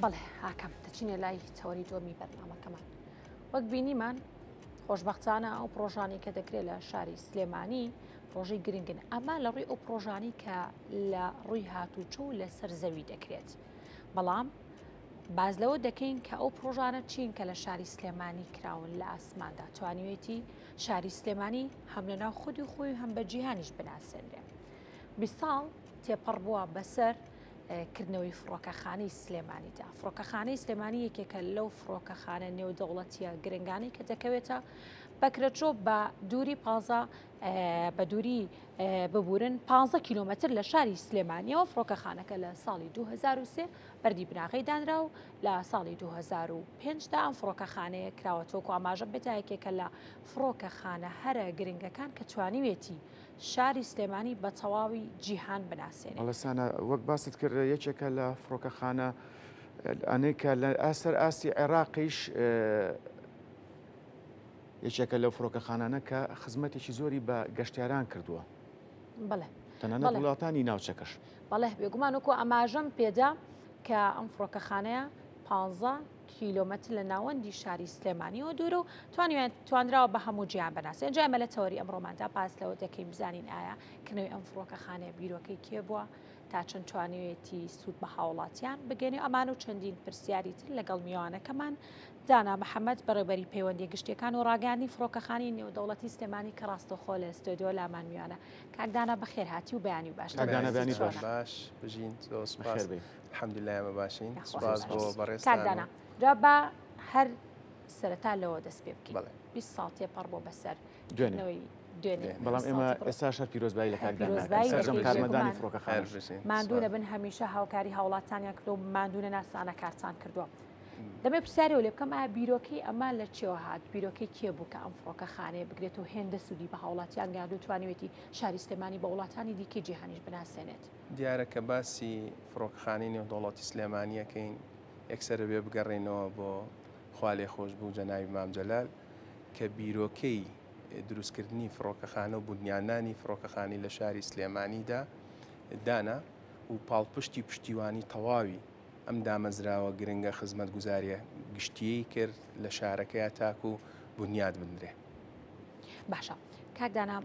بەڵێ ئاکام دەچینە لای تەوەری دووەمی بەرنامەکەمان. وەک بینیمان خۆشبەختانە ئەو پڕۆژانەی کە دەکرێت لە شاری سلێمانی پڕۆژەی گرنگن ئەمە لە ڕووی ئەو پڕۆژانەی کە لە ڕووی هاتوچۆ و لەسەر زەوی دەکرێت بەڵام باز لەوە دەکەین کە ئەو پڕۆژانە چین کە لە شاری سلێمانی کراون لە ئاسماندا توانیوێتی شاری سلێمانی هەم لە ناو خودی خۆی هەم بە جیهانیش بناسێنرێ 20 ساڵ تێپەڕ بووە بەسەر کردنەوەی فڕۆکەخانەی سلێمانیدا. فڕۆکەخانەی سلێمانی یەکێکە لەو فڕۆکەخانە نێودەوڵەتیە گرنگانەی کە دەکەوێتە بەکرەجۆ بە دووری پازە بە دووری ببورن 15 کیلومتر لە شاری سلێمانیەوە فڕۆکەخانەکە لە ساڵی 2003 بەردی بناغەی دانرا و لە ساڵی 2005 دا ئەم فڕۆکەخانەیە کراوەتەوە ئاماژە بێتا یەکێکە لە فڕۆکەخانە هەرە گرنگەکان کە توانیوێتی شاری سلێمانی بە تەواوی جیهان بناسێنێت. بەڵێ سانا، وەک باست کرد یەکێکە لە فڕۆکەخانە ئەنەی کە لە ئاسەر ئاستی عێراقیش یەکێکە لەو فڕۆکەخانانە کە خزمەتێکی زۆری بە گەشتیاران کردووە. بەڵێ. تەنانەت وڵاتانی ناوچەکەش. بەڵێ بێگومان وەکو ئاماژەم پێدا کە ئەم فڕۆکەخانەیە 15 کیلۆمەتر لە ناوەندی شاری سلێمانیەوە دوورە و توانیان توانراوە بە هەموو جیهان بناسێن جا ئێمە لە تەوەری ئەمڕۆماندا باس لەوە دەکەین بزانین ئایا کردنەوەی ئەم فڕۆکەخانەیە بیرۆکەی کێ بووە تا چەند توانیوێتی سوود بە هاوڵاتیان بگەێنێ ئەمان و چەندین پرسیاری تر لەگەڵ میوانەکەمان دانا محەممەد بەڕێوبەری پەیوەندی گشتیەکان و ڕاگەیاندنی فڕۆکەخانی نێودەوڵەتی سلێمانی کە ڕاستەوخۆ لە ستۆدیۆ لامان میوانە کاک دانا بەخێر هاتی و بەیانی باش دانا بەیانی باش باش بژین زۆر سوپاس الحمدللە ئێمە باشین سوپاس بۆ بەڕێزتان کاک دانا جا با هەر سەرەتا لەوە دەست پێ بکەین 20 ساڵ تێپەڕ بۆ بەسەر دوێنێ دوێنێ بەڵام ئێمە ئێستا شەر پیرۆزبایی لە کاک دانا سەرجەم کارمەندانی فڕۆکەخانە ماندوو نەبن هەمیشە هاوکاری هاوڵاتانیان کردو ماندوو نەناسانە کارتان کردووە دەمێ پرسیارەوە لێ بکەم ئایا بیرۆکەی ئەمە لە چێوە هات بیرۆکەی کێ بوو کە ئەم فڕۆکەخانەیە بگرێت و هێندە سوودی بە هاوڵاتیان گەیاند و توانیوێتی شاری سلێمانی بە وڵاتانی دیکەی جیهانیش بناسێنێت؟ دیارە کە باسی فڕۆکەخانەی نێودەوڵەتی سلێمانی ئەکەین یەکسەر ئەبێ بگەڕێینەوە بۆ خوالێخۆشبوو جەنابی مام جەلال کە بیرۆکەی دروستکردنی فڕۆکەخانە و بنیانانی فڕۆکەخانی لە شاری سلێمانیدا دانا و پاڵپشتی پشتیوانی تەواوی ئەم دامەزراوە گرنگە خزمەتگوزاریە گشتیەی کرد لە شارەکەیا تاکو بنیات بنرێ. باشە کاک دانا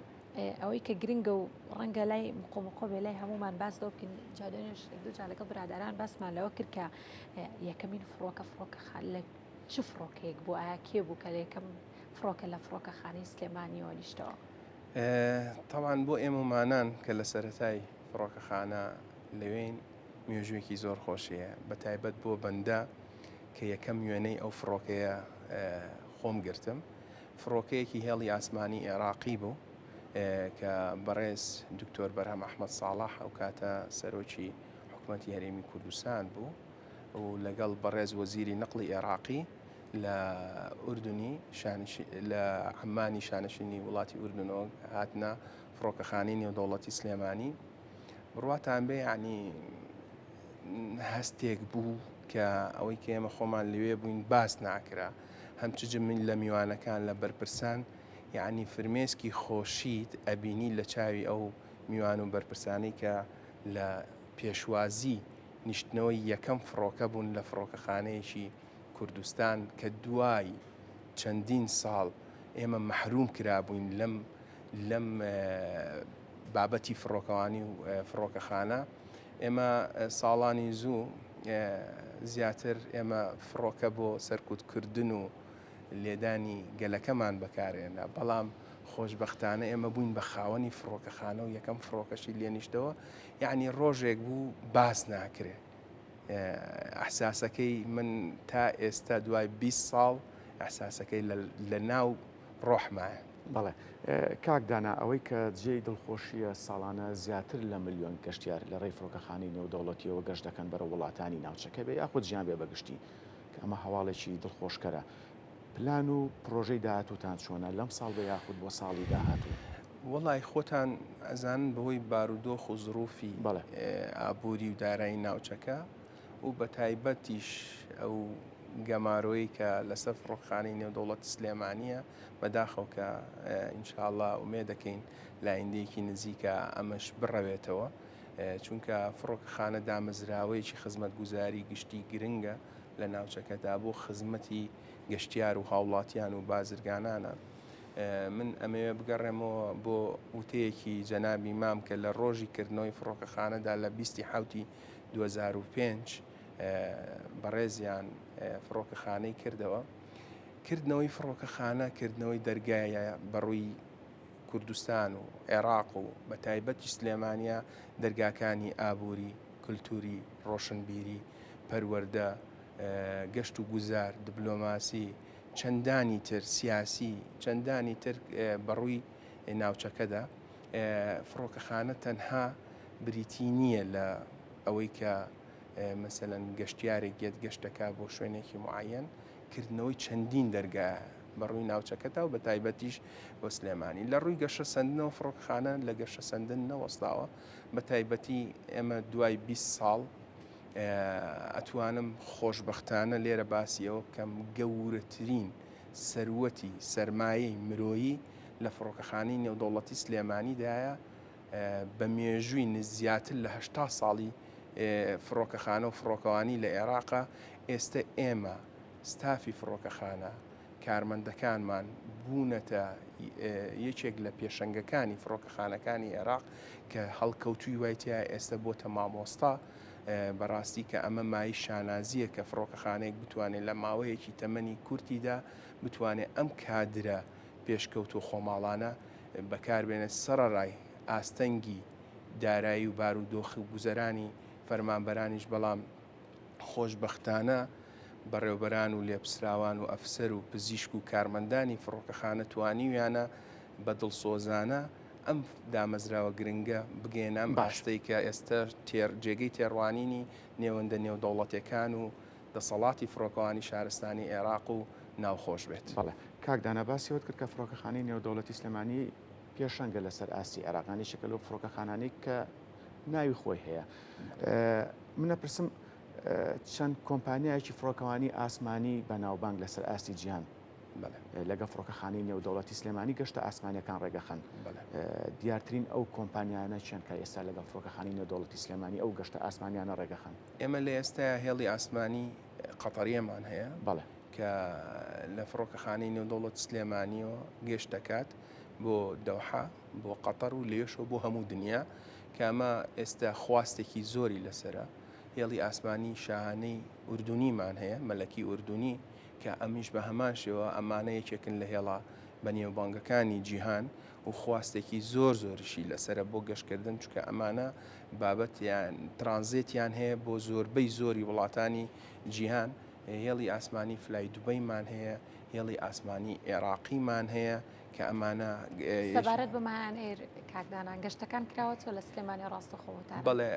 ئەوەی کە گرنگە و ڕەنگە لای مقۆمقۆ بێ لای هەمومان باس لەوە بکەین جادێنش دوو جار لەگەڵ برادران باسمان لەوە کرد کە یەکەمین فڕۆکە فڕۆکە لە چ فڕۆکەیەک بوو ئایا کێ بوو کە لە یەکەم فڕۆکە لە فڕۆکەخانەی سلێمانیەوە نیشتەوە؟ تاوان بۆ ئێمەمانان کە لە سەرەتای فڕۆکەخانە لەوێین مێژوویەکی زۆر خۆشیە بە تایبەت بۆ بەندە کە یەکەم وێنەی ئەو فڕۆکەیە خۆم گرتم فڕۆکەیەکی هێڵی ئاسمانی عێراقی بوو کە بەڕێز دکتۆر بەرهەم ئەحمەد ساڵح ئەو کاتە سەرۆکی حکوومەتی هەرێمی کوردستان بوو و لەگەڵ بەڕێز وەزیری نەقلی عێراقی لە ئوردنی لە عەمانی شانشینی وڵاتی ئوردنەوە هاتنە فڕۆکەخانەی نێودەوڵەتی سلێمانی بڕواتان بێ یعنی هەستێک بوو کە ئەوەی کە ئێمە خۆمان لەوێ بووین باس ناکرا هەم چ من لە میوانەکان لە بەرپرسان یعنی فرمێسکی خۆشیت ئەبینی لە چاوی ئەو میوان و بەرپرسانەی کە لە پێشوازی نیشتنەوەی یەکەم فڕۆکە بوون لە فڕۆکەخانەیەکی کوردستان کە دوای چەندین ساڵ ئێمە مەحروم کرابووین لەم لەم بابەتی فڕۆکەوانی و فڕۆکەخانە ئێمە ساڵانی زوو زیاتر ئێمە فڕۆکە بۆ سەرکوتکردن و لێدانی گەلەکەمان بەکارێنا بەڵام خۆشببختانە ئێمە بووین بە خاوەنی فڕۆکەخانە و یەکەم فڕۆکەشی لێنیشتەوە یعنی ڕۆژێک بوو باس ناکرێ ئەحساسەکەی من تا ئێستا دوای 20 ساڵ ئەحساسەکەی لە ناو ڕۆحمایە. بەڵێ کاک دانا ئەوەی کە جێی دڵخۆشییە ساڵانە زیاتر لە ملیۆن گەشتیار لە ڕێی فڕۆکەخانەی نێودەوڵەتییەوە گەشت دەکەن بەرەو وڵاتانی ناوچەکە بێ یاخود جیهان بێ بەگشتی کە ئەمە هەواڵێکی دڵخۆشکەرە پلان و پڕۆژەی داهاتووتان چۆنە لەم ساڵ بێ یاخود بۆ ساڵی داهاتوو؟ وەڵای خۆتان ئەزانن بەهۆی بارودۆخ و زروفی ئابووری و دارایی ناوچەکە و بەتایبەتیش ئەو گەمارۆی کە لەسەر فڕۆکخانەی نێودەوڵەتی سلێمانییە، بەداخەوە کە ئینشاڵڵا ئومێد دەکەین لە ئایندەیەکی نزیکە ئەمەش بڕەوێتەوە. چونکە فڕۆکەخانە دامەزراوەیەکی خزمەتگوزاری گشتی گرنگە لە ناوچەکەدا بۆ خزمەتی گەشتیار و هاوڵاتیان و بازرگانانە. من ئەمەوێ بگەڕێمەوە بۆ وتەیەکی جەنابی مام کە لە ڕۆژی کردنەوەی فڕۆکەخانەدا لە بیستی حوتی 2005 بەڕێزیان فڕۆکەخانەی کردەوە. کردنەوەی فڕۆکەخانە کردنەوەی دەرگایە بەڕووی کوردستان و عێراق و بە تایبەتیش سلێمانیە دەرگاکانی ئابووری، کولتووری، ڕۆشنبیری، پەروەردە، گەشت و گوزار، دبلۆماسی، چەندانی تر سیاسی، چەندانی تر بەڕووی ناوچەکەدا. فڕۆکەخانە تەنها بریتی نییە لە ئەوەی کە مەسەلەن گەشتیارێک یەت گەشت دەکات بۆ شوێنێکی معەن، کردنەوەی چەندین دەرگایە بە ڕووی ناوچەکەدا و بە تایبەتیش بۆ سلێمانی. لە ڕووی گەشەسەندنەوە فڕۆکەخانە لە گەشەسەندن نەوەستاوە، بە تایبەتی ئێمە دوای 20 ساڵ ئەتوانم خۆشبەختانە لێرە باسی ئەوە بکەم گەورەترین سەروەتی سەرمایەی مرۆیی لە فڕۆکەخانەی نێودەوڵەتی سلێمانیدایە بە مێژووی زیاتر لە 80 ساڵی فڕۆکەخانە و فڕۆکەوانی لە عێراقا ئێستە ئێمە ستافی فڕۆکەخانە، کارمەندەکانمان بوونەتە یەکێک لە پێشەنگەکانی فڕۆکەخانەکانی عێراق کە هەڵکەوتووی وای تیا ئێستە بۆتە مامۆستا، بەڕاستی کە ئەمە مایەی شانازییە کە فڕۆکەخانەیەک بتوانێت لە ماوەیەکی تەمەنی کورتیدا بتوانێت ئەم کادرە پێشکەوتوو خۆماڵانە بەکاربێنێت سەڕەڕای ئاستەنگی دارایی و بارودۆخ و گوزەرانی فەرمانبەرانیش بەڵام خۆشبەختانە بەڕێوبەران و لێپسراوان و ئەفسەر و پزیشک و کارمەندانی فڕۆکەخانە توانیویانە بە دڵسۆزانە ئەم دامەزراوە گرنگە بگەیەنە ئەم ئاستەی کە ئێستا جێگەی تێڕوانینی نێوەندە نێودەوڵەتیەکان و دەسەڵاتی فڕۆکەوانی شارستانی عێراق و ناوخۆش بێت. بەڵێ کاک دانا باسی ئەوەت کرد کە فڕۆکەخانەی نێودەوڵەتی سلێمانی پێشەنگە لەسەر ئاستی عێراق یان یەکێکە لەو فڕۆکەخانانەی کە ناوی خۆی هەیە. من ئەپرسم چەند کۆمپانیایەکی فڕۆکەوانی ئاسمانی بەناوبانگ لەسەر ئاستی جیهان لەگەڵ فڕۆکەخانەی نێودەوڵەتی سلێمانی گەشتە ئاسمانیەکان ڕێگەخەن. دیارترین ئەو کۆمپانیانە چێن کە ئێستا لەگەڵ فڕۆکەخانەی نێودەوڵەتی سلێمانی ئەو گەشتە ئاسمانیانە ڕێگەخەن؟ ئێمە لە ئێستایا هێڵی ئاسمانی قەتەریەمان هەیە کە لە فڕۆکەخانەی نێودەوڵەتی سلێمانیەوە گەشت دەکات بۆ دەوحە بۆ قەتەر و لەوێشەوە بۆ هەموو دنیا کە ئەمە ئێستا خواستێکی زۆری لەسەرە. هێڵی ئاسمانی شاهانەی ئوردونیمان هەیە، مەلەکی ئوردونی، کە ئەمیش بە هەمان شێوە ئەمانە یەکێکن لە هێڵە بەنێوبانگەکانی جیهان و خواستێکی زۆر زۆریشی لەسەرە بۆ گەشتکردن، چونکە ئەمانە بابەتیان ترانزێتیان هەیە بۆ زۆربەی زۆری وڵاتانی جیهان. هێڵی ئاسمانی فلای دوبەیمان هەیە، هێڵی ئاسمانی عێراقیمان هەیە کە ئەمانە سەبارەت بە مایان ئەیر کاک دانا گەشتەکان کراوەتەوە لە سلێمانی ڕاستەخۆ بۆ تاران؟ بەڵێ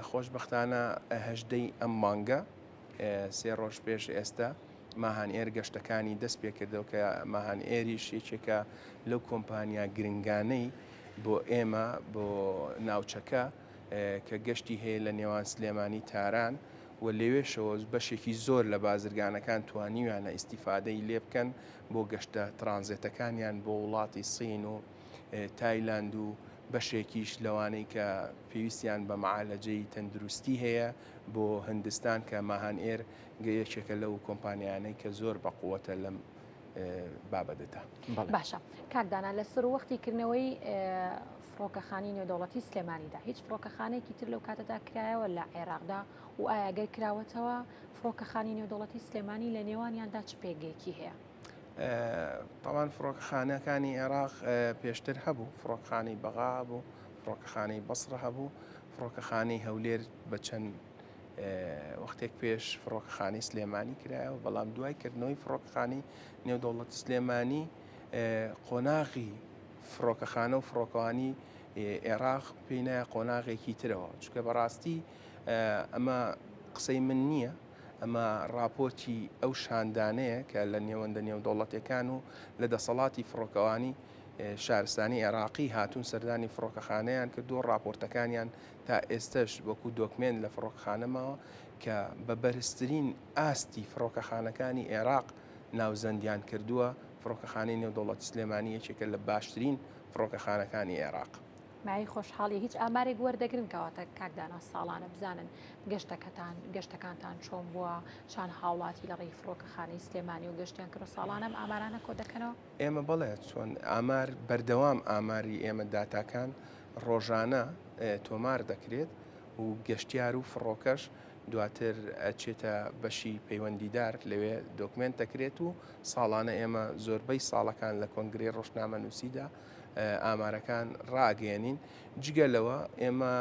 خۆشبەختانە هەژدەی ئەم مانگە سێ ڕۆژ پێش ئێستا ماهان ئێر گەشتەکانی دەست پێکردەوە کە ماهان ئێریش یەکێکە لەو کۆمپانیا گرنگانەی بۆ ئێمە بۆ ناوچەکە کە گەشتی هەیە لە نێوان سلێمانی تاران و لەوێشەوە بەشێکی زۆر لە بازرگانەکان توانیویانە ئیستیفادەی لێ بکەن بۆ گەشتە ترانزێتەکانیان بۆ وڵاتی سین و تایلاند و بەشێکیش لەوانەی کە پێویستیان بە معالەجەی تەندروستی هەیە بۆ هندستان کە ماهان ئێر یەکێکە لەو کۆمپانیانەی کە زۆر بەقوەتە لەم بابەتەدا. باشە کاک دانا لە سەروەختی کردنەوەی فڕۆکەخانەی نێودەوڵەتی سلێمانیدا هیچ فڕۆکەخانەیەکی تر لەو کاتەدا کرایەوە لە عێراقدا و ئایا گەر کراوەتەوە فڕۆکەخانی نێودەوڵەتی سلێمانی لە نێوانیاندا چ پێگەیەکی هەیە؟ تاوان فڕۆکەخانەکانی عێراق پێشتر هەبوو فڕۆکخانەی بەغا هەبوو فڕۆکەخانەی بەسڕە هەبوو فڕۆکەخانەی هەولێر بە چەند وەختێک پێش فڕۆکەخانەی سلێمانی کرایەوە بەڵام دوای کردنەوەی فڕۆکەخانەی نێودەوڵەتی سلێمانی قۆناغی فڕۆکەخانە و فڕۆکەوانی عێراق پێی نایە قۆناغێکی ترەوە چونکە بەڕاستی ئەمە قسەی من نییە ئەمە راپۆرتی ئەو شاندانەیە کە لە نێوەندە نێودەوڵەتەکان و لە دەسەڵاتی فڕۆکەوانی شارستانی عێراقی هاتوون سەردانی فڕۆکەخانەیان کردووە راپۆرتەکانیان تا ئێستەش وەکو دۆکمێنت لە فڕۆکەخانە ماوە کە بە بەرزترین ئاستی فڕۆکەخانەکانی عێراق ناوزەندیان کردووە، فڕۆکەخانەی نێودەوڵەتی سلێمانی یەکێکە لە باشترین فڕۆکەخانەکانی عێراق. مایەی خۆشحاڵیە هیچ ئامارێک وەردەگرن کەواتە کاک دانا ساڵانە بزانن گەشتەکەتان گەشتەکانتان چۆن بووە چان هاوڵاتی لە ڕێی فڕۆکەخانەی سلێمانی و گەشتیان کردوە ساڵانە ئەم ئامارانە کۆ دەکەنەوە؟ ئێمە بەڵێ چۆن ئامار بەردەوام ئاماری ئێمە داتاکان ڕۆژانە تۆمار دەکرێت و گەشتیار و فڕۆکەش دواتر ئەچێتە بەشی پەیوەندیدار لەوێ دۆکمێنت دەکرێت و ساڵانە ئێمە زۆربەی ساڵەکان لە کۆنگرەی ڕۆژنامەنووسیدا ئامارەکان ڕاگەیەنین جگە لەوە ئێمە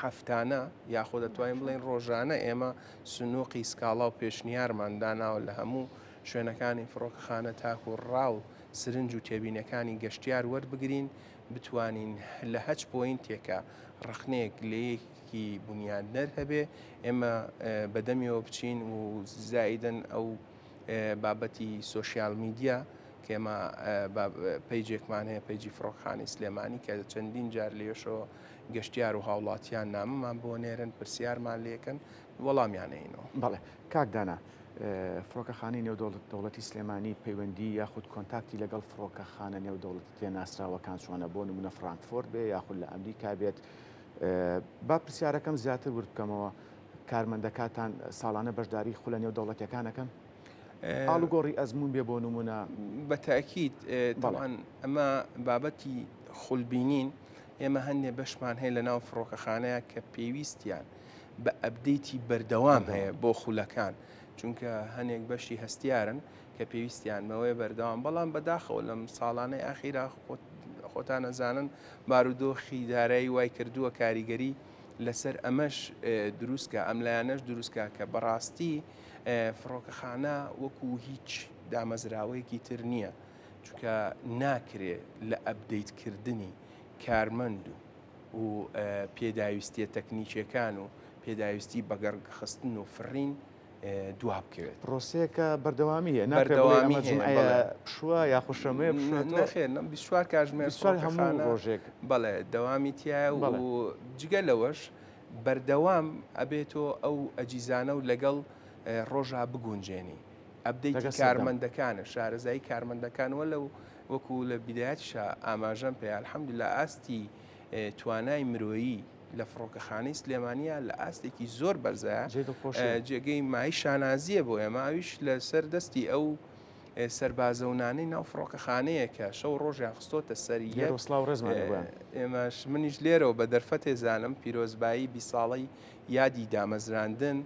هەفتانە یاخۆ دەتوانین بڵێن ڕۆژانە ئێمە سنووقی سکاڵا و پێشنیارمان داناوە لە هەموو شوێنەکانی فڕۆکەخانە تاکو ڕاو سرنج و تێبینەکانی گەشتیار وەربگرین بتوانین لە هەچ پۆینتێکە ڕەخنەیەک لەیەکی بونیادنەر هەبێ ئێمە بەدەمیەوە بچین و زائیدەن ئەو بابەتی سۆشیال میدیا کە ئێمە پەیجێکمان هەیە پەیجی فڕۆکخانەی سلێمانی کە چەندین جار لێشەوە گەشتیار و هاوڵاتیان نامەمان بۆ نێرن پرسیارمان لێکەن وەڵامیان ئەینەوە. بەڵێ کاک دانا فڕۆکەخانەی نێودەوڵەتی سلێمانی پەیوەندی یاخود کۆنتاکتی لەگەڵ فڕۆکەخانە نێودەوڵەتیە ناسراوەکان چۆنە بۆ نمونە فرانکفۆرت بێ یاخود لە ئەمریکا بێت با پرسیارەکەم زیاتر ورد بکەمەوە کارمەندەکاتان ساڵانە بەشداری خولە نێودەوڵەتیەکان ئەکەن؟ ئاڵوگۆڕی ئەزموون بێ بۆ نمونە؟ بە تاکید تەبعەن ئەمە بابەتی خولبینین ئێمە هەندێ بەشمان هەیە لە ناو فڕۆکەخانەیە کە پێویستیان بە update ی بەردەوام هەیە بۆ خولەکان چونکە هەنێک بەشی هەستیارن کە پێویستیان بەوەیە بەردەوام بەڵام بەداخەوە لەم ساڵانەی ئاخیرا خۆتان ئەزانن بارودۆخی دارایی وای کردووە کاریگەری لەسەر ئەمەش دروستکە ئەم لایەنەش دروستکە کە بەڕاستی فڕۆکەخانە وەکو هیچ دامەزراوەیەکی تر نییە چونکە ناکرێ لە update کردنی کارمەند و و پێداویستیە تەکنیکیەکان و پێداویستی بەگەڕخستن و فڕین دوا بکەوێت. پرۆسەیەکە بەردەوامی هەیە ناکرێت بڵێی ئەمە جومعەیە پشووە یاخود شەممەیە پشووە تۆ نەخێر 24 کاتژمێر 24 هەموو ڕۆژێک بەڵێ دەوامی تایە و جگە لەوەش بەردەوام ئەبێت تۆ ئەو ئەجیزانە و لەگەڵ ڕۆژا بگونجێنی update ی کارمەندەکانە شارەزایی کارمەندەکان وە لەو وەکو لە بیدایەتیشا ئاماژەم پێ الحمدلله ئاستی توانای مرۆیی لە فڕۆکەخانەی سلێمانیە لە ئاستێکی زۆر بەرزە جێگەی مای شانازیە بۆ ئێمە ئەویش لەسەر دەستی ئەو سەربازە و نانەی ناو فڕۆکەخانەیە کە شەو ڕۆژیان خستۆتە سەر سڵاو ڕێزمان ئێمەش منیش لێرەوە بە دەرفەتێ زانم پیرۆزبایی بی ساڵەی یادی دامەزراندن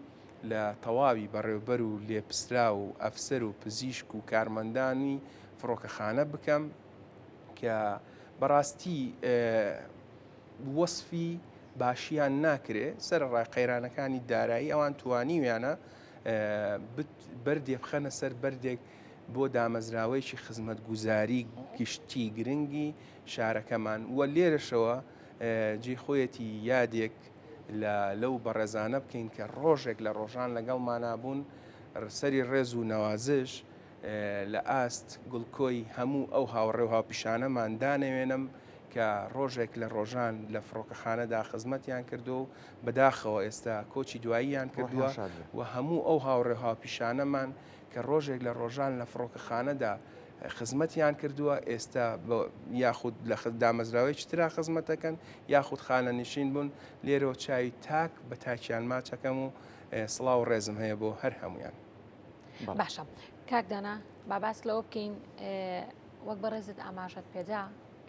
لە تەواوی بەڕێوبەر و لێپسرا و ئەفسەر و پزیشک و کارمەندانی فڕۆکەخانە بکەم کە بەڕاستی وەسفی باشیان ناکرێ، سەرەڕای قەیرانەکانی دارایی ئەوان توانیویانە بەردێ بخەنە سەر بەردێک بۆ دامەزراوەیەکی خزمەتگوزاری گشتی گرنگی شارەکەمان و لێرەشەوە جێی خۆیەتی یادێک لە لەو بەڕێزانە بکەین کە ڕۆژێک لە ڕۆژان لەگەڵمانا بوون سەری ڕێز و نەوازش لە ئاست گوڵکۆی هەموو ئەو هاوڕێ و هاوپیشانەمان دانەوێنم کە ڕۆژێک لە ڕۆژان لە فڕۆکەخانەدا خزمەتیان کردووە و بەداخەوە ئێستا کۆچی دواییان کردووە و هەموو ئەو هاوڕێ و هاوپیشانەمان کە ڕۆژێک لە ڕۆژان لە فڕۆکەخانەدا خزمەتیان کردووە ئێستا یاخود لە دامەزراوەیەکی ترا خزمەتەکەن یاخود خانەنشین بوون لێرەوە چاوی تاک بە تاکیان ماچەکەم و سڵاو و ڕێزم هەیە بۆ هەر هەمویان. باشە کاک دانا با باس لەوە بکەین وەک بەڕێزت ئاماژەت پێدا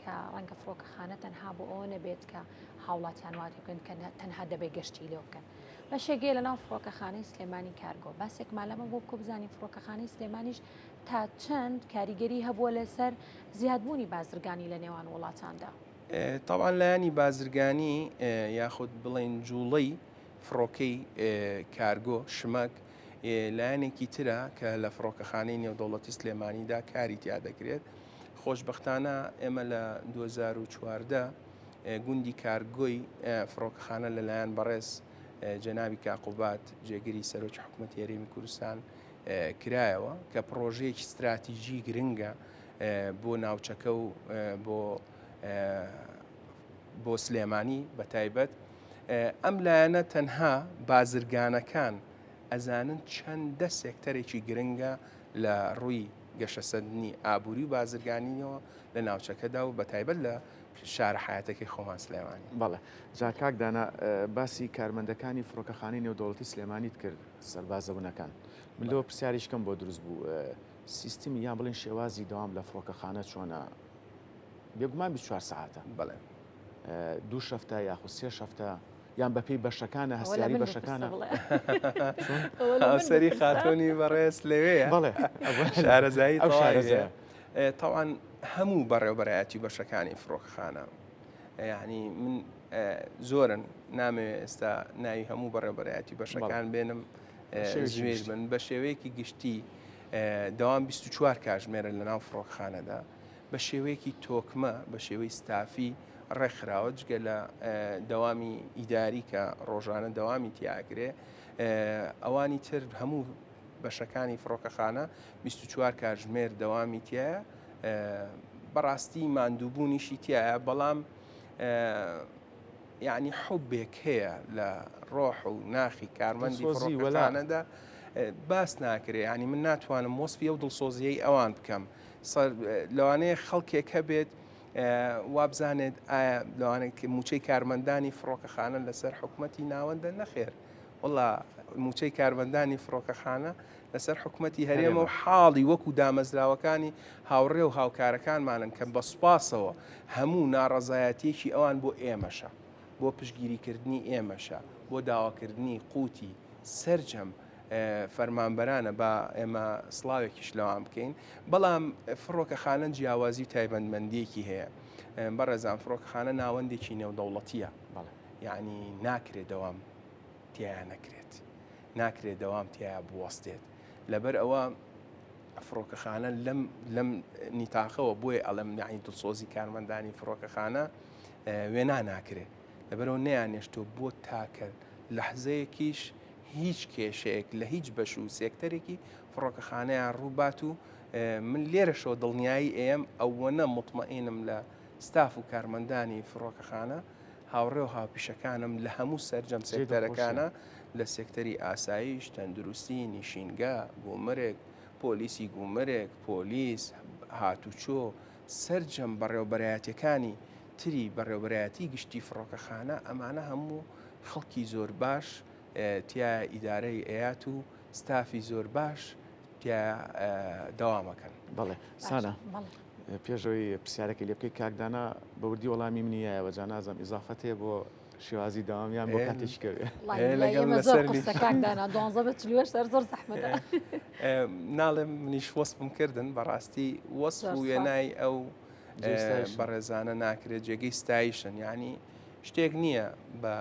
کە ڕەنگە فڕۆکەخانە تەنها بۆ ئەوە نەبێت کە هاوڵاتیان واتی بکەن کە تەنها دەبێت گەشتی لێ بکەن بەشێک لە ناو فڕۆکەخانەی سلێمانی کارگۆ باسێکمان لەمە بۆ بکە بزانین فڕۆکەخانەی سلێمانیش تا چەند کاریگەری هەبووە لەسەر زیادبوونی بازرگانی لە نێوان وڵاتاندا. تاوان لایەنی بازرگانی یاخود بڵین جوڵەی فڕۆکەی کارگۆ شمەک لایەنێکی ترە کە لە فڕۆکەخانەی نێودەوڵەتی سلێمانیدا کاری تیا دەکرێت. خۆشبەختانە ئێمە لە 2014 گوندی کارگۆی فڕۆکەخانە لەلایەن بەڕێز جەنابی کاقوبات جێگری سەرۆکی حکوومەتی هەرێمی کوردستان کرایەوە کە پڕۆژەیەکی ستراتیژی گرنگە بۆ ناوچەکە و بۆ بۆ سلێمانی بە تایبەت ئەم لایەنە تەنها بازرگانەکان ئەزانن چەندە سێکتەرێکی گرنگە لە ڕووی. گەشەسەندنی ئابووری و بازرگانیەوە لە ناوچەکەدا و بەتایبەت لە شارە حەیاتەکەی خۆمان سلێمانی. بەڵێ جا کاک دانا باسی کارمەندەکانی فڕۆکەخانەی نێودەوڵەتی سلێمانیت کرد سەربازە ونەکان من لەوە پرسیاریش کەم بۆ دروست بوو سیستمی یان بڵێن شێوازی دەوام لە فڕۆکەخانە چۆنە بێگومان 24 سەعاتە بەڵێ دوو شەفتە یاخود سێ شەفتە یان بەپێی بەشەکانە هەستیاری بەشەکانە هاوسەری خاتۆنی بەڕێز لەوێ بەڵێ شارەزایی ئەو شارەزایە تاوان هەموو بەڕێوبەرایەتی بەشەکانی فڕۆکخانە یعنی من زۆرن نامەوێ ئێستا ناوی هەموو بەڕێوبەرایەتی بەشەکان بێنم زوێر بن بە شێوەیەکی گشتی دەوام 24 کاژمێرە لە ناو فڕۆکخانەدا بە شێوەیەکی تۆکمە بە شێوەی ستافی ڕێکخراوە جگە لە دەوامی ئیداری کە ڕۆژانە دەوامی تیاکرێ ئەوانی تر هەموو بەشەکانی فڕۆکەخانە 24 کاتژمێر دەوامی تایە بەڕاستی ماندووبوونیشی تایە بەڵام یعنی حوبێک هەیە لە ڕۆح و ناخی کارمەندی فڕۆکەخانەدا باس ناکرێ ینی من ناتوانم وەسفی ئەو دڵسۆزیەی ئەوان بکەم لەوانەیە خەڵکێک هەبێت وابزانێت ئایا لەوانەیە موچەی کارمەندانی فڕۆکەخانە لەسەر حکومەتی ناوەندە نەخێر وڵا موچەی کارمەندانی فڕۆکەخانە لەسەر حکومەتی هەرێمە و حاڵی وەکو دامەزراوەکانی هاوڕێ و هاوکارەکانمانن کە بە سوپاسەوە هەموو ناڕەزایەتیەکی ئەوان بۆ ئێمەشە بۆ پشتگیریکردنی ئێمەشە بۆ داواکردنی قوتی سەرجەم فەرمانبەرانە با ئێمە سڵاوێکیش لەوان بکەین بەڵام فڕۆکەخانە جیاوازی و تایبەتمەندیەکی هەیە بەڕێزان فڕۆکەخانە ناوەندێکی نێودەوڵەتیە یعنی ناکرێت دەوام تیا نەکرێت ناکرێت دەوام تیا بوەستێت لەبەر ئەوە فڕۆکەخانە لەم لەم نیتاقەوە بۆیە ئەڵێم یعنی دڵسۆزی کارمەندانی فڕۆکەخانە وێنا ناکرێت لەبەرەوە نیانێشتۆ بۆ تاکە لەحزەیەکیش هیچ کێشەیەک لە هیچ بەش و سێکتەرێکی فڕۆکەخانەیان ڕووبات و من لێرەشەوە دڵنیایی ئێم ئەوەنە مطمئینم لە ستاف و کارمەندانی فڕۆکەخانە هاوڕێ و هاوپیشەکانم لە هەموو سەرجەم سێکتەرەکانە لە سێکتەری ئاسایش، تەندروستی، نیشینگە، گومرگ، پۆلیسی گومرگ، پۆلیس، هاتوچۆ، سەرجەم بەڕێوەبەرایەتیەکانی تری بەڕێوەبەرایەتی گشتی فڕۆکەخانە ئەمانە هەموو خەڵکی زۆر باش تیایا ئیدارەی ئەیات و ستافی زۆر باش تیایا دەوامەکەن. بەڵێ سانا پێش ئەوەی پرسیارەکەی لێ بکەی کاک دانا بە وردی وەڵامی منی یایەوە جا نازانم ئیزافەت هەیە بۆ شێوازی دەوام یان بۆ کاتێکی کەوێ. لەگەڵ لەسەر قورسە کاک دانا دوانزە بە 48 هەر زۆر زەحمەتە. ناڵێم منیش وەسفم کردن بەڕاستی وەسف و وێنای ئەو بەڕێزانە ناکرێت جێگەی ستایشن یعنی شتێک نییە بە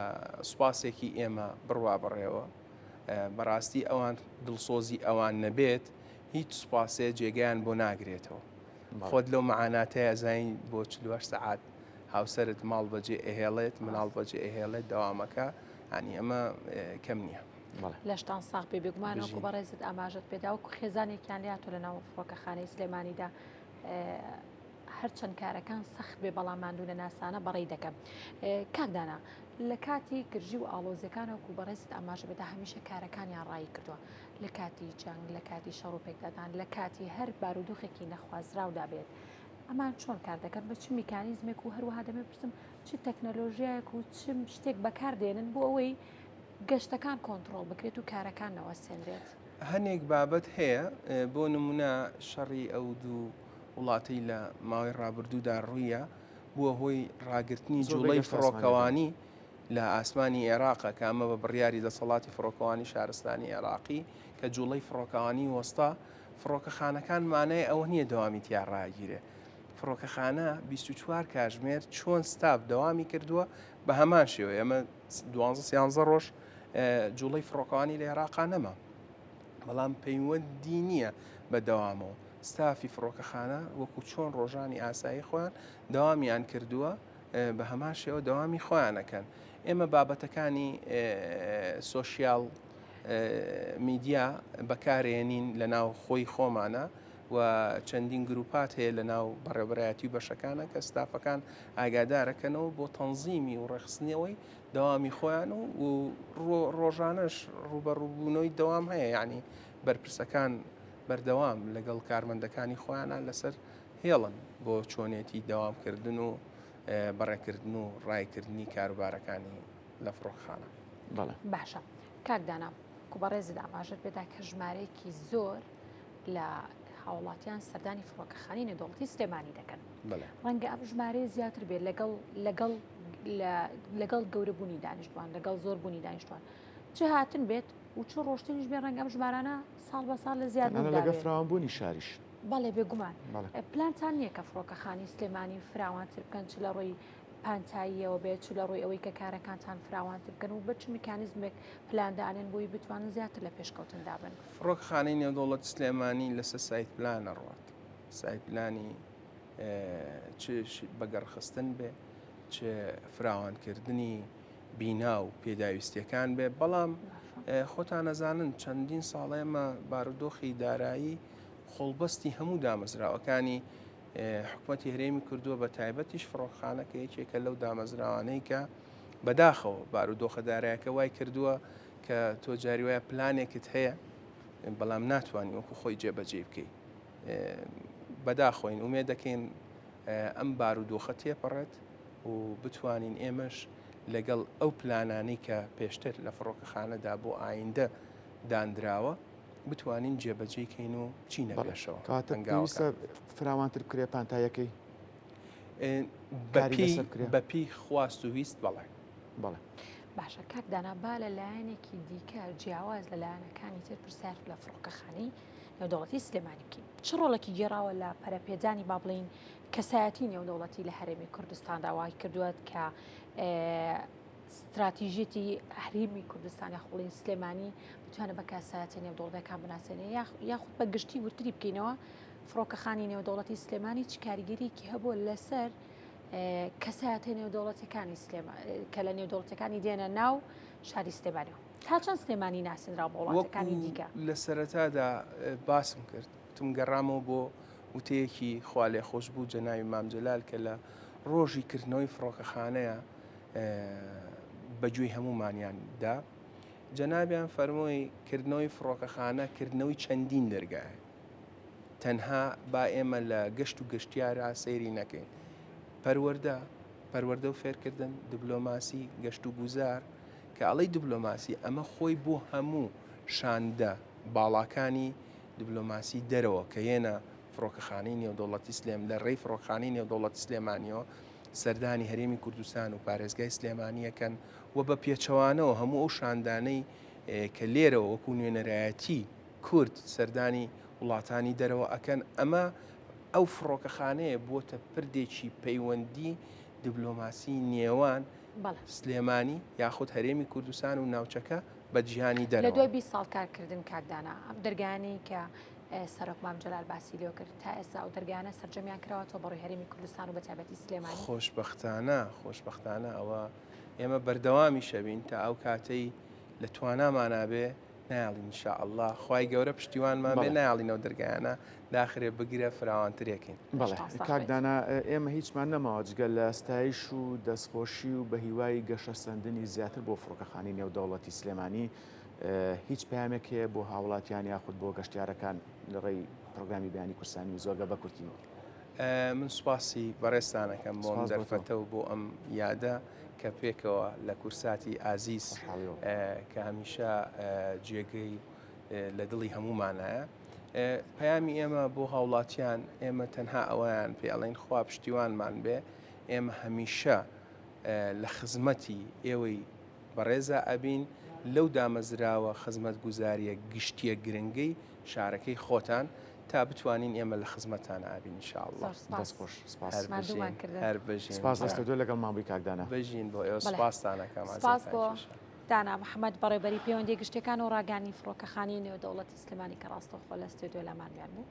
سوپاسێکی ئێمە بڕوا بەڕێوە بەڕاستی ئەوان دڵسۆزی ئەوان نەبێت هیچ سوپاسێ جێگەیان بۆ ناگرێتەوە خۆت لەو مەعاناتەیە ئەزانی بۆ 48 سەعات هاوسەرت ماڵ بەجێ ئەهێڵێت مناڵ بەجێ ئەهێڵێت دەوامەکە ینی ئەمە کەم نییە. لەشتان ساغ بێ بێگومان وەکو بەڕێزت ئاماژەت پێدا وەکو خێزانێکیان لاتۆ لە ناو فڕۆکەخانەی سلێمانیدا هەرچەند کارەکان سەخت بێ بەڵام ماندوونەناسانە بەڕێی دەکەن. کاک دانا لە کاتی گرژی و ئاڵۆزیەکان وەکو بەڕێزت ئاماژە بەدا هەمیشە کارەکانیان ڕایی کردووە لە کاتی جەنگ لە کاتی شەڕ و پێکدادان لە کاتی هەر بارودۆخێکی نەخوازراودا بێت ئەمان چۆن کار دەکەن بە چ میکانیزمێک و هەروەها دەمێ پرسم چ تەکنەلۆژیایەک و چ شتێک بەکاردێنن بۆ ئەوەی گەشتەکان کۆنتڕۆڵ بکرێت و کارەکان نەوەستێنرێت؟ هەنێک بابەت هەیە بۆ نمونە شەڕی ئەو دوو وڵاتەی لە ماوەی ڕابردوودا ڕوویە بووە هۆی ڕاگرتنی جوڵەی فڕۆکەوانی لە ئاسمانی عێراقە کە ئەمە بە بڕیاری دەسەڵاتی فڕۆکەوانی شارستانی عێراقی کە جوڵەی فڕۆکەوانی وەستا فڕۆکەخانەکان مانای ئەوە نییە دەوامی تیا ڕاگیرێ فڕۆکەخانە 24 کاژمێر چۆن ستاف دەوامی کردووە بە هەمان شێوە ئەمە دوانزە سیانزە ڕۆژ جوڵەی فڕۆکەوانی لە عێراقا نەما بەڵام پەیوەندی نییە بە دەوامەوە ستافی فڕۆکەخانە وەکو چۆن ڕۆژانی ئاسایی خۆیان دەوامیان کردووە بە هەمان شێوە دەوامی خۆیانەکەن ئێمە بابەتەکانی social media بەکارێنین لە ناو خۆی خۆمانە و چەندین گروپات هەیە لە ناو بەڕێوەبەرایەتی و بەشەکانە کە ستافەکان ئاگادارەکەنەوە بۆ تەنزیمی و ڕێکخستنەوەی دەوامی خۆیان و ڕۆژانەش ڕوبەڕووبوونەوەی دەوام هەیە یعنی بەرپرسەکان بەردەوام لەگەڵ کارمەندەکانی خۆیانە لەسەر هێڵن بۆ چۆنێتی دەوامکردن و بەڕێکردن و ڕایکردنی کاروبارەکانی لە فڕۆکخانە. بەڵێ. باشە کاک دانا وەکو بەڕێزت ئاماژەت پێدا کە ژمارەیەکی زۆر لە هاوڵاتیان سەردانی فڕۆکەخانەی نێودەوڵەتی سلێمانی دەکەن ڕەنگە ئەم ژمارەیە زیاتر بێت لەگەڵ لەگەڵ لەگەڵ گەورەبوونی دانیشتوان لەگەڵ زۆر بوونی دانیشتوان چ هاتن بێت و چ ڕۆشتنیش بێ ڕەنگە ئەم ژمارانە ساڵ بە ساڵ لە زیاد لەگە فراوانبوونی شاریش بەڵێ بێگومان پلانتان نییە کە فڕۆکەخانی سلێمانی فراوانتر بکەن چ لە ڕووی پانتاییەوە بێت چ لە ڕووی ئەوەی کە کارەکانتان فراوانتر بکەن و بە چ میکانیزمێک پلان دانێن بۆی بتوانن زیاتر لە پێشکەوتندا بن؟ فڕۆکەخانەی نێودەوڵەتی سلێمانی لەسەر site plan ئەڕوات، site plan ی چ بەگەڕخستن بێ چ فراوانکردنی بینا و پێداویستیەکان بێ، بەڵام خۆتان ئەزانن چەندین ساڵە ئێمە بارودۆخی دارایی قۆڵبەستی هەموو دامەزراوەکانی حکومەتی هەرێمی کردووە بە تایبەتیش فڕۆکخانە کە یەکێکە لەو دامەزراوانەی کە بەداخەوە بارودۆخە دارایەکە وای کردووە کە تۆ جاری وایە پلانێکت هەیە بەڵام ناتوانانی وەکو خۆی جێبەجێ بکەیت بەداخۆین ئومێ دەکەین ئەم بارودۆخە تێپەڕێت و بتوانین ئێمەش لەگەڵ ئەو پلانانەی کە پێشتر لە فڕۆکەخانەدا بۆ ئایندە دانراوە بتوانین جێبەجێی کەین و بچینە پێشەوە. کەواتە پێویستە فراوانتر بکرێ پانتایەکەی؟ بەپێی خواست و ویست بەڵێ. بەڵێ. باشە کاک دانا با لە لایەنێکی دیکە جیاواز لە لایەنەکانی تر پرسیار لە فڕۆکەخانەی نێودەوڵەتی سلێمانی بکەین چ ڕۆڵێکی گێڕاوە لە پەرەپێدانی با بڵین کەسایەتی نێودەوڵەتی لە هەرێمی کوردستاندا وای کردووە کە ستراتیژیەتی هەرێمی کوردستان یاخود بڵێین سلێمانی بتوانێت بە کاسایەتە نێودەوڵەتەکان بناسێنێ یاخود بە گشتی وردتری بکەینەوە فڕۆکەخانی نێودەوڵەتی سلێمانی چ کاریگەریەکی هەبووە لەسەر کەسایەتە نێودەوڵەتەکانی سلێما کە لە نێودەوڵەتەکانی دێنە ناو شاری سلێمانیەوە تا چەند سلێمانی ناسێنرا بۆ وڵاتەکانی دیکە لە سەرەتادا باسم کرد وتم گەڕامەوە بۆ وتەیەکی خوالێخۆشبوو جەناوی مام جەلال کە لە ڕۆژی کردنەوەی فڕۆکەخانەیە بە گوێی هەموومانیان دا. جەنابیان فەرمووی کردنەوەی فڕۆکەخانە کردنەوەی چەندین دەرگایە. تەنها با ئێمە لە گەشت و گەشتیارا سەیری نەکەین. پەروەردە، پەروەردە و فێرکردن، دبلۆماسی، گەشت و گوزار، کە ئەڵێی دبلۆماسی ئەمە خۆی بۆ هەموو شاندە باڵاکانی دبلۆماسی دەرەوە کە یەنە فڕۆکەخانەی نێودەوڵەتی سلێم لە ڕێی فڕۆکخانەی نێودەوڵەتی سلێمانیەوە سەردانی هەرێمی کوردستان و پارێزگای سلێمانی ئەکەن و بە پێچەوانەوە هەموو ئەو شاندانەی کە لێرەوە وەکو نوێنەرایەتی کورد سەردانی وڵاتانی دەرەوە ئەکەن ئەمە ئەو فڕۆکەخانەیە بووەتە پردێکی پەیوەندی دبلۆماسی نێوان سلێمانی یاخود هەرێمی کوردستان و ناوچەکە بە جیهانی دەرەوە. لە دوای 20 ساڵ کارکردن کاک دانا ئەم دەرگایانەی کە سەرۆک مام جەلال باسی لێوە کرد تا ئێستا ئەو دەرگایانە سەرجەمیان کراوەتەوە بەڕووی هەرێمی کوردستان و بە تایبەتی سلێمانی؟ خۆشبەختانە خۆشبەختانە ئەوە ئێمە بەردەوامیش ئەبین تا ئەو کاتەی لە توانامانا بێ نایەڵین ان شاء اللە خوای گەورە پشتیوانمان بێ نایەڵین ئەو دەرگایانە داخرێ بگرە فراوانترێکین. بەڵێ کاک دانا ئێمە هیچمان نەماوە جگە لە ستایش و دەستخۆشی و بە هیوای گەشەسەندنی زیاتر بۆ فڕۆکەخانەی نێودەوڵەتی سلێمانی هیچ پەیامێک هەیە بۆ هاوڵاتیان یاخود بۆ گەشتیارەکان لە ڕێی پرۆگرامی بەیانی کوردستان نیوز زۆرگە بە کورتی؟ من سوپاسی بەڕێزتانەکەم بۆ ئەم دەرفەتە و بۆ ئەم یادە کە پێکەوە لە کورساتی ئازیز کە هەمیشە جێگەی لە دڵی هەمومانایە پەیامی ئێمە بۆ هاوڵاتیان ئێمە تەنها ئەوەیان پێ ئەڵێن خوا پشتیوانمان بێ ئێمە هەمیشە لە خزمەتی ئێوەی بەڕێزا ئەبین لەو دامەزراوە خزمەتگوزاریە گشتیە گرنگەی شارەکەی خۆتان تا بتوانین ئێمە لە خزمەتتان ئابین ان شاء اللە. زۆر سپاس. دەست خۆش سپاس. هەر ماندوومان بژین کردن. هەر بژین. سپاس لە ستۆدیۆ لەگەڵمان بووی کاک دانا. بژین بۆ ئێوە بەڵێ. سپاستان ئەکەم سپاس ئازیزتان بۆ کێشە. دانا محەمەد بەڕێوبەری پەیوەندیە گشتیەکان و ڕاگەیاندنی فڕۆکەخانەی نێودەوڵەتی سلێمانی کە ڕاستەوخۆ لە ستۆدیۆ لامان میان بوو.